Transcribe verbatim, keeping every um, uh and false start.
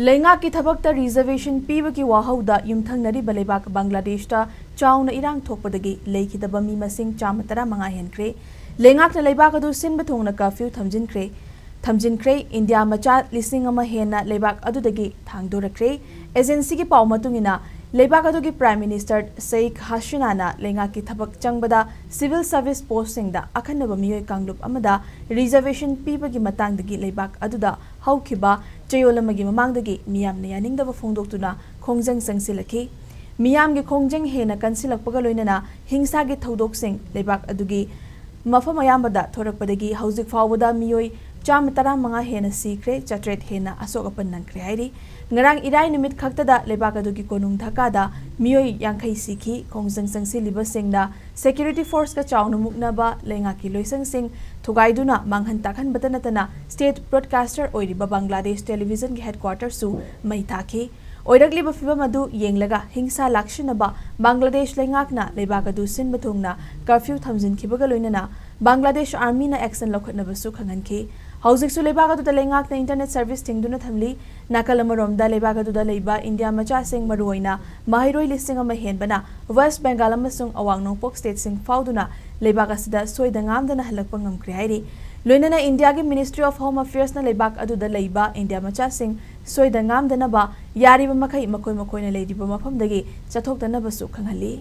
ꯂꯩꯉꯥꯛꯀꯤ ꯊꯕꯛꯇ reservation ꯄꯤꯕꯒꯤ ꯋꯥꯍꯧꯗ ꯌꯨꯝꯊꯪꯅꯔꯤꯕ ꯂꯩꯕꯥꯛ ꯕꯪꯒ꯭ꯂꯥꯗꯦꯁꯇ ꯆꯥꯎꯅ ꯏꯔꯥꯡ ꯊꯣꯛꯄꯗꯒꯤ ꯂꯩꯈꯤꯗꯕ ꯃꯤ ꯃꯁꯤꯡ ꯆꯥꯝꯃ ꯇꯔꯥꯃꯉꯥ ꯍꯦꯟꯈ꯭ꯔꯦ꯫ ꯂꯩꯉꯥꯛꯅ ꯂꯩꯕꯥꯛ ꯑꯗꯨ ꯁꯤꯟꯕ ꯊꯨꯡꯅ curfew ꯊꯝꯖꯤꯟꯈ꯭ꯔꯦ꯫ ꯊꯝꯖꯤꯟꯈ꯭ꯔꯦ꯫ ꯏꯟꯗꯤꯌꯥ ꯃꯆꯥ ꯂꯤꯁꯤꯡ ꯑꯃ ꯍꯦꯟꯅ ꯂꯩꯕꯥꯛ ꯑꯗꯨꯗꯒꯤ ꯊꯥꯡꯗꯣꯔꯛꯈ꯭ꯔꯦ꯫ Agencyꯒꯤ ꯄꯥꯎ ꯃꯇꯨꯡ ꯏꯟꯅ, ꯂꯩꯕꯥꯛ ꯑꯗꯨꯒꯤ Prime Minister Sheikh Hasinaꯅ ꯂꯩꯉꯥꯛꯀꯤ ꯊꯕꯛ ꯆꯪꯕꯗ civil service postꯁꯤꯡꯗ ꯑꯈꯟꯅꯕ ꯃꯤꯑꯣꯏ ꯀꯥꯡꯂꯨꯞ ꯑꯃꯗ reservation ꯄꯤꯕꯒꯤ ꯃꯇꯥꯡꯗꯒꯤ ꯂꯩꯕꯥꯛ ꯑꯗꯨꯗ ꯍꯧꯈꯤꯕ ꯆꯌꯣꯜ ꯑꯃꯒꯤ ꯃꯃꯥꯡꯗꯒꯤ ꯃꯤꯌꯥꯝꯅ ꯌꯥꯅꯤꯡꯗꯕ ꯐꯣꯡꯗꯣꯛꯇꯨꯅ ꯈꯣꯡꯖꯪ ꯆꯪꯁꯤꯜꯂꯛꯈꯤ꯫ ꯃꯤꯌꯥꯝꯒꯤ ꯈꯣꯡꯖꯪ ꯍꯦꯟꯅ ꯀꯟꯁꯤꯜꯂꯛꯄꯒ ꯂꯣꯏꯅꯅ ꯍꯤꯡꯁꯥꯒꯤ ꯊꯧꯗꯣꯛꯁꯤꯡ ꯂꯩꯕꯥꯛ ꯑꯗꯨꯒꯤ ꯃꯐꯝ ꯑꯌꯥꯝꯕꯗ ꯊꯣꯔꯛꯄꯗꯒꯤ ꯍꯧꯖꯤꯛ ꯐꯥꯎꯕꯗ ꯃꯤꯑꯣꯏ ꯆꯥꯝꯃ ꯇꯔꯥꯃꯉꯥ ꯍꯦꯟꯅ ꯁꯤꯈ꯭ꯔꯦ, ꯆꯥꯇ꯭ꯔꯦꯠ ꯍꯦꯟꯅ ꯑꯁꯣꯛ ꯑꯄꯟ ꯅꯪꯈ꯭ꯔꯦ ꯍꯥꯏꯔꯤ꯫ ꯉꯔꯥꯡ ꯏꯔꯥꯏ ꯅꯨꯃꯤꯠ ꯈꯛꯇꯗ ꯂꯩꯕꯥꯛ ꯑꯗꯨꯒꯤ ꯀꯣꯅꯨꯡ ꯙꯥꯀꯥꯗ ꯃꯤꯑꯣꯏ ꯌꯥꯡꯈꯩ ꯁꯤꯈꯤ꯫ ꯈꯣꯡꯖꯪ ꯆꯪꯁꯤꯜꯂꯤꯕꯁꯤꯡꯅ security forceꯀ ꯆꯥꯎꯅ ꯃꯨꯛꯅꯕ ꯂꯩꯉꯥꯛꯀꯤ ꯂꯣꯏꯁꯪꯁꯤꯡ ꯊꯨꯒꯥꯏꯗꯨꯅ ꯃꯥꯡꯍꯟ ꯇꯥꯛꯍꯟꯕꯇ ꯅꯠꯇꯅ state broadcaster ꯑꯣꯏꯔꯤꯕ ꯕꯪꯒ꯭ꯂꯥꯗꯦꯁ televisionꯒꯤ headquarterꯁꯨ ꯃꯩ ꯊꯥꯈꯤ꯫ ꯑꯣꯏꯔꯛꯂꯤꯕ ꯐꯤꯚꯝ ꯑꯗꯨ ꯌꯦꯡꯂꯒ ꯍꯤꯡꯁꯥ ꯂꯥꯛꯁꯤꯟꯅꯕ ꯕꯪꯒ꯭ꯂꯥꯗꯦꯁ ꯂꯩꯉꯥꯛꯅ ꯂꯩꯕꯥꯛ ꯑꯗꯨ ꯁꯤꯟꯕ ꯊꯨꯡꯅ curfew ꯊꯝꯖꯤꯟꯈꯤꯕꯒ ꯂꯣꯏꯅꯅ ꯕꯪꯒ꯭ꯂꯥꯗꯦꯁ Armyꯅ action ꯂꯧꯈꯠꯅꯕꯁꯨ ꯈꯪꯍꯟꯈꯤ꯫ ꯍꯧꯖꯤꯛꯁꯨ ꯂꯩꯕꯥꯛ ꯑꯗꯨꯗ ꯂꯩꯉꯥꯛꯅ internet service ꯊꯤꯡꯗꯨꯅ ꯊꯝꯂꯤ꯫ ꯅꯥꯀꯜ ꯑꯃꯔꯣꯝꯗ ꯂꯩꯕꯥꯛ ꯑꯗꯨꯗ ꯂꯩꯕ ꯏꯟꯗꯤꯌꯥ ꯃꯆꯥꯁꯤꯡ, ꯃꯔꯨꯑꯣꯏꯅ ꯃꯍꯩꯔꯣꯏ ꯂꯤꯁꯤꯡ ꯑꯃ ꯍꯦꯟꯕꯅ West Bengal ꯑꯃꯁꯨꯡ ꯑꯋꯥꯡ ꯅꯣꯡꯄꯣꯛ stateꯁꯤꯡ ꯐꯥꯎꯗꯨꯅ ꯂꯩꯕꯥꯛ ꯑꯁꯤꯗ ꯁꯣꯏꯗ ꯉꯥꯝꯗꯅ ꯍꯜꯂꯛꯄ ꯉꯝꯈ꯭ꯔꯦ ꯍꯥꯏꯔꯤ꯫ ꯂꯣꯏꯅꯅ ꯏꯟꯗꯤꯌꯥꯒꯤ Ministry of Home Affairsꯅ ꯂꯩꯕꯥꯛ ꯑꯗꯨꯗ ꯂꯩꯕ ꯏꯟꯗꯤꯌꯥ ꯃꯆꯥꯁꯤꯡ ꯁꯣꯏꯗ ꯉꯥꯝꯗꯅꯕ ꯌꯥꯔꯤꯕ ꯃꯈꯩ ꯃꯈꯣꯏ ꯃꯈꯣꯏꯅ ꯂꯩꯔꯤꯕ ꯃꯐꯝꯗꯒꯤ ꯆꯠꯊꯣꯛꯇꯅꯕꯁꯨ ꯈꯪꯍꯜꯂꯤ꯫